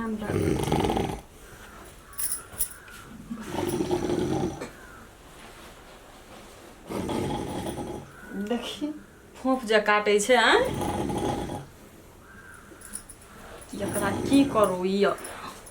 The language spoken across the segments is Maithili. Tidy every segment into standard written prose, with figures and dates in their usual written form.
ध्यान राखै। देखी फोफ जे काटै छै आँय, एकरा की करू? ई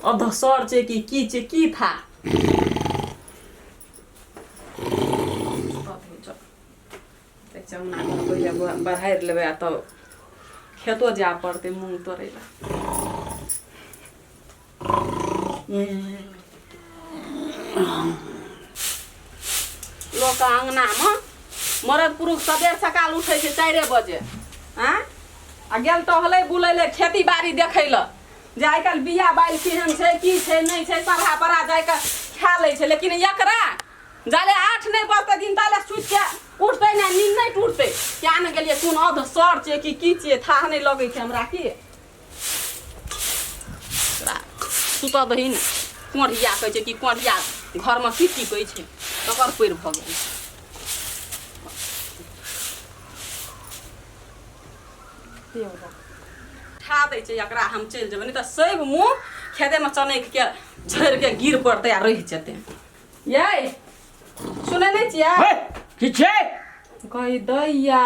अधसर छै कि की छै की था? चौना पहिले बढ़ारि लेबै आ तब खेतो जाय पड़तै मूँग तोड़ै लए। लोक अङ्गनामे मरद पुरुष सबेर सकाल उठै छै 4 बजे आँय, आ गेल टहलै बुलै लए, खेती बाड़ी देखै लए, जे आइ काल्हि बिया बालि केहन छै, की छै, नहि छै। सरहा परा जाय कऽ खा लै छै, लेकिन एकरा जाले 8 नहि बजतै दिन ताले सुति के उठतै नहि, नींद नहि टूटतै। क्या ने गेलियै, कोन अध सर छै कि की छियै, थाह नहि लगै छै हमरा। की सुतऽ दही ने। कोढ़िया कहै छै कि कोढ़िया घरमे की टिकै छै, तकर पैर भऽ गेल। उठा दै छै एकरा, हम चलि जेबै, नहि तऽ सब मुँह खेतेमे चनैक के झड़ि के गिर पड़तै आ रहि जेतै। यै, सुनै नहि छियै? हे, की छै? कहि दैया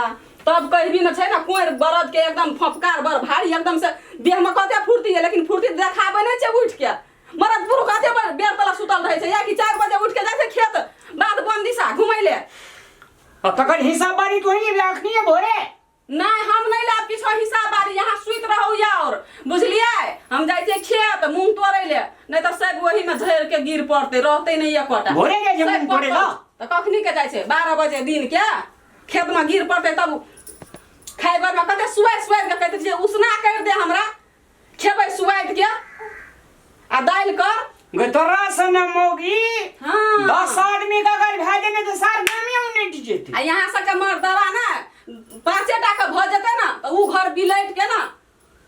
तब कहबी ने छै ने, कोरि बरद के एकदम फफकार बड़ भारी, एकदम से देह में कते फुर्ती है, लेकिन फुर्ती देखाबै नहि छै। उठि के मरद पुरुष कते बेर तलक सुतल रहै छै, या कि 4 बजे उठि के जाइ छै खेत बाध बन दिशा घुमै ले। आ तकर हिसाब बारी तोही लेबे अखनी भोरे? नहि, हम नहि लेब किछो हिसाब बारी। यहाँ सुति रहू या और बुझलियै, हम जाइ छियै खेत मूंग तोड़ै ले, नहि तऽ सब ओही में झड़ि के गिर पड़तै, रहतै नहि एकोटा। भोरे जाइ छै सब मूंग तोड़ै ला? तऽ कखनी के जाइ छै? 12 बजे दिन के खेत में गिर पड़तै तब खाइ बेर में कते सुआइ सुआइ के कहते जे उसना कर दे हमरा, खेबै सुआइ के आ दालि कर। गे तोरा सन मौगी 10 आदमी के अगर भए जेतै तऽ सार गामे उनटि जेतै। आ यहाँ सबके मर्दवा ने पाँचे टा के भऽ जेतै ने तऽ उ घर बिलट के ने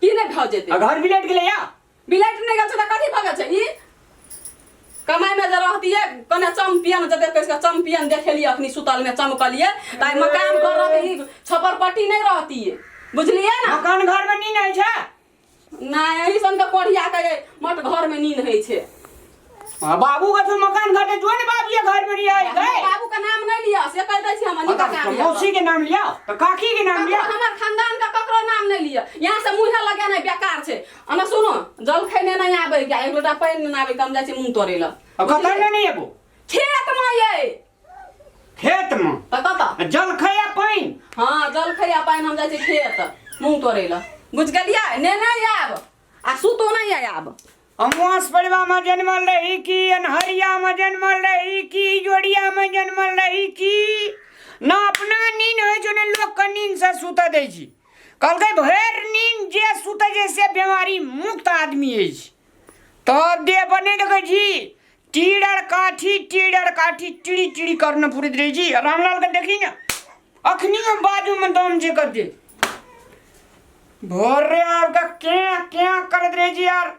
की नहि भऽ जेतै। आ घर बिलटि गेलै या? बिलट नहि गेल छै तऽ कथी भऽ गेल छै? ई कमाइ में जे रहतियै कने चैंपियन जते कहि सकै चैंपियन देखेलियै, अखनी सुतल में चमकलियै तऽ आइ मकान घर रहतै, ई छपरपट्टी नहि रहतियै, बुझलियै ने? मकान घर में नीन होइ छै? नहि, एहि सन के कोढ़िया के मठ घर में नींद होइ छै। हाँ, बाबू का तो मकान घर जो ने बाबू ये घर में रही है गए। बाबू का नाम नहीं लिया से कह दै छी हम अनिका काम। मौसी के नाम लिया तो काकी के नाम लिया। हमर खानदान का ककरो नाम नहीं लिया। यहाँ से मुँह लगे नहीं, बेकार छै। अना सुनो, जल खैने नहीं आबै क्या, एक लोटा पानि नहीं आबै, कम जाइ छै मुँह तोड़ै लए। अब कतऽ ने नहीं एबो? खेत में ये। खेत में? तऽ कतऽ? जल खैया पानि? हाँ, जल खैया पानि। हम जाइ छी खेत मुँह तोड़ै लए, बुझ गेलियै ने? नहि आयब आ सुतो नहीं आयब। अमास परिवा में जन्मल रही कि अनहरिया में जन्मल रही कि जोड़िया में जन्मल रही कि ना अपना नींद होइ छौ ने लोक के नींद से सुतऽ दै छी। कहलकै भरि नींद जे सुतै छै से बीमारी मुक्त आदमी अछि। तब देह पर नहि देखै छी टीड़र काठी, टीड़र काठी टिड़ी टिड़ी करने पुरैत रहै छी। रामलाल के देखी ने, अखनियो बाजू में दम छै कते। भोरे आबि कऽ केँ केँ करैत रहै छी यार।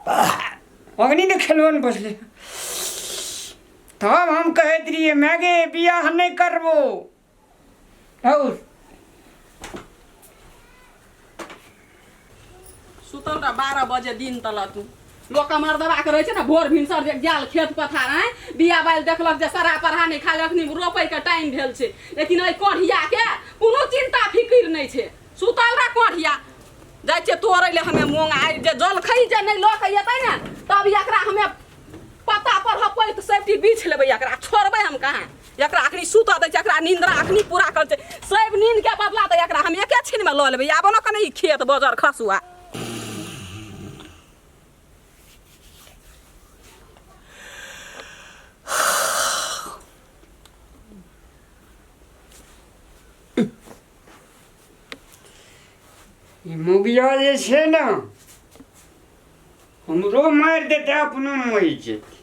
अग्नि तऽ खेलबो ने बचलै। तब हम कहैत रहियै माय गे, बियाह नहि करबो। हौ। सुतल रह 12 बजे दिन तलक। तू लोक मर्दबा के रहै छै ने, भोर भिनसर जे गेल खेत पथार आँय, बिया बालि देखलक जे सरा परहा नहि खाल, अखनी रोपै के टाइम भेल छै, लेकिन एहि कोढ़िया के कोनो चिंता फिकिर नहि छै। सुतल रह कोढ़िया, जाइ छियै तोड़ै ले हमे मूंग। आइ जे जलखै जे नहि लऽ के एतै ने तब एकरा हमे पत्ता पर हपैत सबटी बीछ लेबै। एकरा छोड़बै हम कहाँ? एकरा अखनी सुतऽ दै छै, एकरा निंद्रा अखनी पूरा कर छै। सब नींद के बदला तऽ एकरा हम एके छिन में लऽ लेबै। आब ने कने ई खेत बजर खसुआ। ई मुगिया जे छै ने हमरो मारि देतै, अपनो मरि जेतै।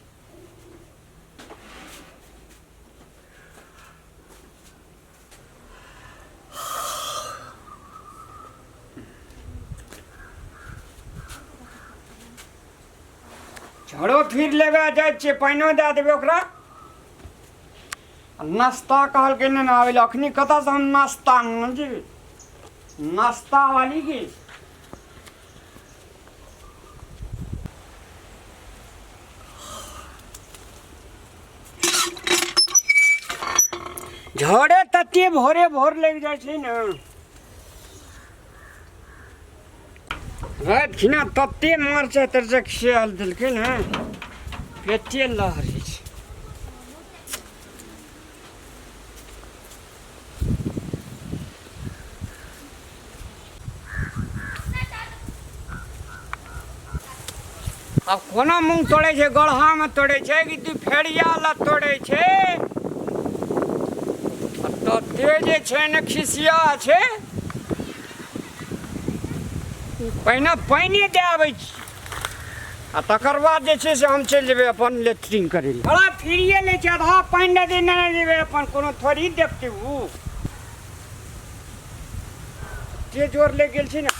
झड़ो फिर लेबे जाइ छियै, पानिओ दए देबै ओकरा। आ नाश्ता कहलकै नहि ने आबै लए। अखनी कतऽसँ हम नाश्ता आनने जेबै? नाश्ता वाली के झड़े तते भोरे भोर लागि जाइ छै ने राति खिना तते मरचाइ तरचाइ खियाल देलकै ने पेटे लहरै छै। आब कोना मूँग तोड़ै छै? गढ़ामे तोड़ै छै कि दुपहरिया लए तोड़ै छै? आ तते जे छै ने खिसिया छै। पहिने पानि दए आबै छी आ तकर बाद जे छै से हम चलि जेबै अपन लेट्रिन करै लए। बड़ा फ्रीए लै छै, आधा पानि दए देने जेबै अपन, कोनो थोड़ी देखतै ओ। जे जोर लागि गेल छै ने।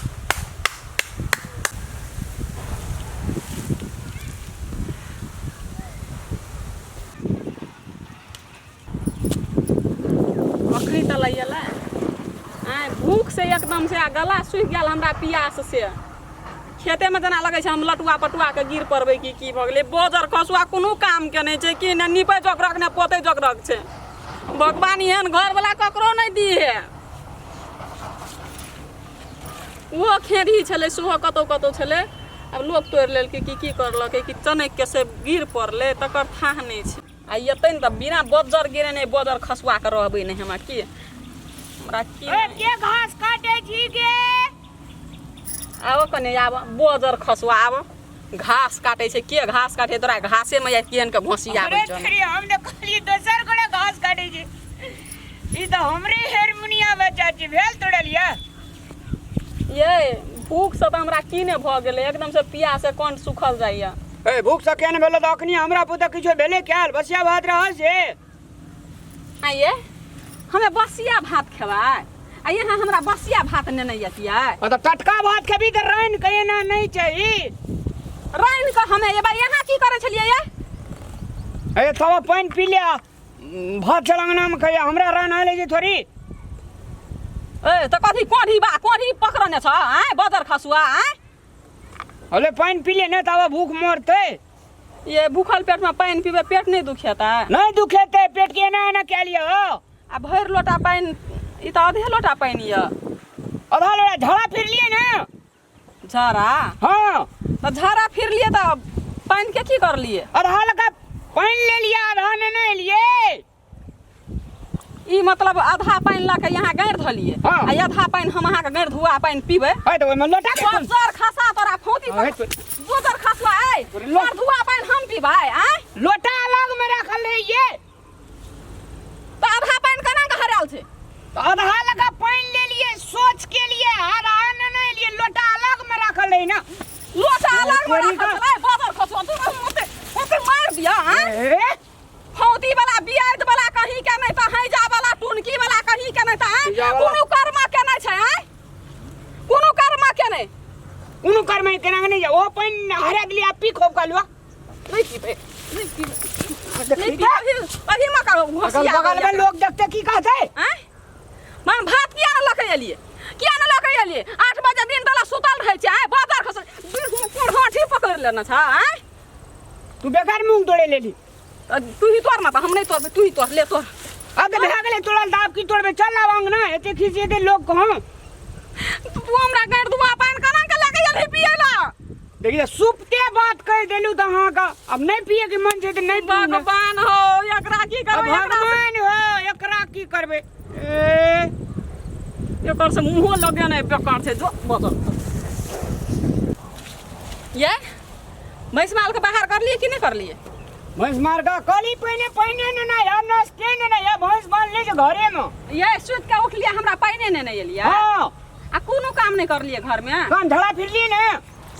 अखनी तऽ लैए लै आँय भूख से एकदम से आ गला सूखि गेल हमरा पियास से। खेतेमे जेना लगै छै हम लटुआ पटुआ के गिर पड़बै कि की भऽ गेलै। बजर खसुआ कोनो काम के नहि छै कि नहि नीपै जोगरक नहि पोतै जोगरक छै। भगवान एहन घरवला ककरो नहि दिहे। ओहो खेरही छलै सेहो कतहु कतहु छलै, आब लोक तोड़ि लेलकै कि की करलकै कि चनकिके से गिर पड़लै, तकर थाह नहि छै। आ एतै ने तऽ बिना बज्जर गिरेने बज्जर खसुआ के रहबै नहि हमरा की हमरा की। ए, के घास काटे छी गे? आबऽ कने आबऽ बज्जर खसुआ आबऽ। घास काटै छै के? घास काटै तोरा घासे में केहन के घोसी आबै छौ। हम ने कहलियै दोसर गोरे घास काटै छै, ई तऽ हमरे हेरमुनिया बच्चा छी। भेल तोड़लियै? ये भूख से तऽ हमरा की ने भऽ गेलै, एकदम से पियास से कंठ सुखल जाइया। ए भूख से केहन भेलै? तऽ अखनी हमरा पुते किछो भेलै कैल बसिया भात रहल से। आ ये हमे बसिया भात खेबै आ यहाँ हमरा बसिया भात नेने यतियै? आ तऽ टटका भात खेबी तऽ रानि के एना नहि चाही। रानि के हमे एबै। यहाँ की करै छलियै ये? ए तब पानि पी ले, भात चल अंगना में खैया, हमरा रान आले जे थोड़ी। ए तऽ कथी कोढ़ी बा कोढ़ी पकड़ने छ आँय बदर खसुआ आँय? अरे पानि पी ले ने तब भूख मरतै। ये भूखल पेट में पानि पीबै पेट नहि दुखेतै? नहि दुखेतै, पेट के एना एना कए लिअ। आ भरि लोटा पानि, ई तऽ आधे लोटा पानि यऽ। आधा लोटा झड़ा फिर लिए ने। झड़ा? हाँ। तऽ झड़ा फिर लिए तऽ पानि के की करलिए? आधा लगा पानि ले लिअ, आधा ने एलिए। ई मतलब आधा पानि लऽ के यहाँ गाड़ि धलिए। हाँ। आ आधा पानि हम अहाँके गाड़ि धुआ पानि पीबै? है तऽ ओहिमे लोटा के कोन दोसर खसा तोरा फौती। है तो- दोसर खसुआ ऐ लो- धुआ पानि हम पीबै आँय? लोटा अलग में राखल है ये। तऽ आधा पानि केना के हरायल छै? तऽ आधा लगा पानि ले लिए सोच के लिए, आधा ने ने लिए, लोटा अलग में राखल है ना। लोटा अलग में तोरी राखल का- छलै। बदर खसुआ तू ओते ओते मारि दिया आँय। ए फौती वाला बियाद वाला कहीं के नहीं तऽ हैजा वाला टुनकी वाला कहीं के नहीं तऽ आँय? हैजा वाला- कोनो कर्म के नहीं छै आँय, कोनो कर्म के नहीं। कोनो कर्म केना के नहीं, ओ पानि हरा देलिए आ पी खूब कहलुआ। नहीं पीबै, नहीं पीबै, नहीं पीबै। अभी अभी मका अगल घोसिया बगल में लोग देखते की कहते? आँय मन भात किया ने लऽ के एलियै? किया ने लऽ के एलियै? 8 बजे दिन तला सुतल रहै छै आँय। बाजार खसल कोढ़ाठी पकड़ि लेने छ आँय। तू बेकार मूंग तोड़े लेली। तू ही तोड़ ना, तऽ हम नहि तोड़बै, तू ही तोड़ ले तोड़। अब तऽ भए गेलै तोड़ल, तऽ आब की तोड़बै? चल आब अंगना, एते खिसिएतै लोग कहाँ। तू हमरा गाड़ि दुआ पानि केना के लऽ के एलही पियै लए? देखिए सुपते बात कहि देलू तऽ अहाँके आब नहि पियैके मन छै तऽ नहि पीबू ने। भगवान हो एकरा की करबै एकरा? भगवान हो एकरा की करबै? ए एकर से मुँहो लगेनाइ बेकार छै। जो बचल ये भैंस माल के बाहर करलिए कि नहीं करलिए? भैंस मार के कहली पहिने पहिने ने ना या नस्ते ने ना या भैंस बान्हले छै घरे में। ये सुति के उठलिए हमरा पानि ने नहीं एलिए। हाँ। आ कोनो काम नहीं करलिए घर में? काम झड़ा फिरलिए ने।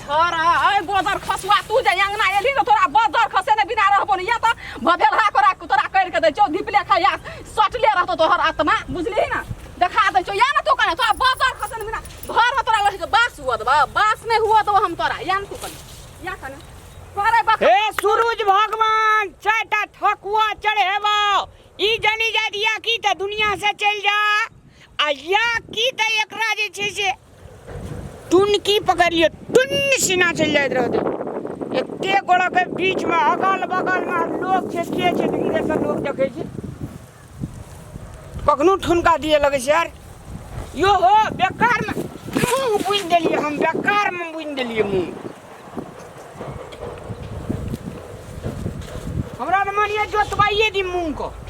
छोरा ऐ गोदर खसुआ तू जे अंगना एलही ने तोरा बदर खसे ने बिना रहबो ने, या तऽ भभेलहा कोरा तोरा करि के दै छौ धिपले खैया सटले रहतो तोहर आत्मा, बुझलिही ना? देखा दै छौ या ना तू कने तोरा बदर खसे ने बिना घर में तोरा रहै छौ बास हुआ देबा, बास नहीं हुआ देबो हम तोरा। या ना तू कने या कने करे बक। हे सूरज भगवान चारिटा ठकुआ चढ़ेबो, ई जनी जात या की तऽ दुनिया से चलि जा आ या की तऽ एकरा जे छै से टुनकी पकड़ि लियौ टुन सीना चलि जाइत रहतै। एते गोड़ा के बीच में अगल बगल में लोग छै के छै, देखी तऽ लोग देखै छै। कखनो ठुनका दिए लगै छै यार। यो हो, बेकारमे मूँग बुनि देलियै हम, बेकारमे बुनि देलियै मूँग। हमरा तऽ मन यऽ जोतबाइए दी मूँगके।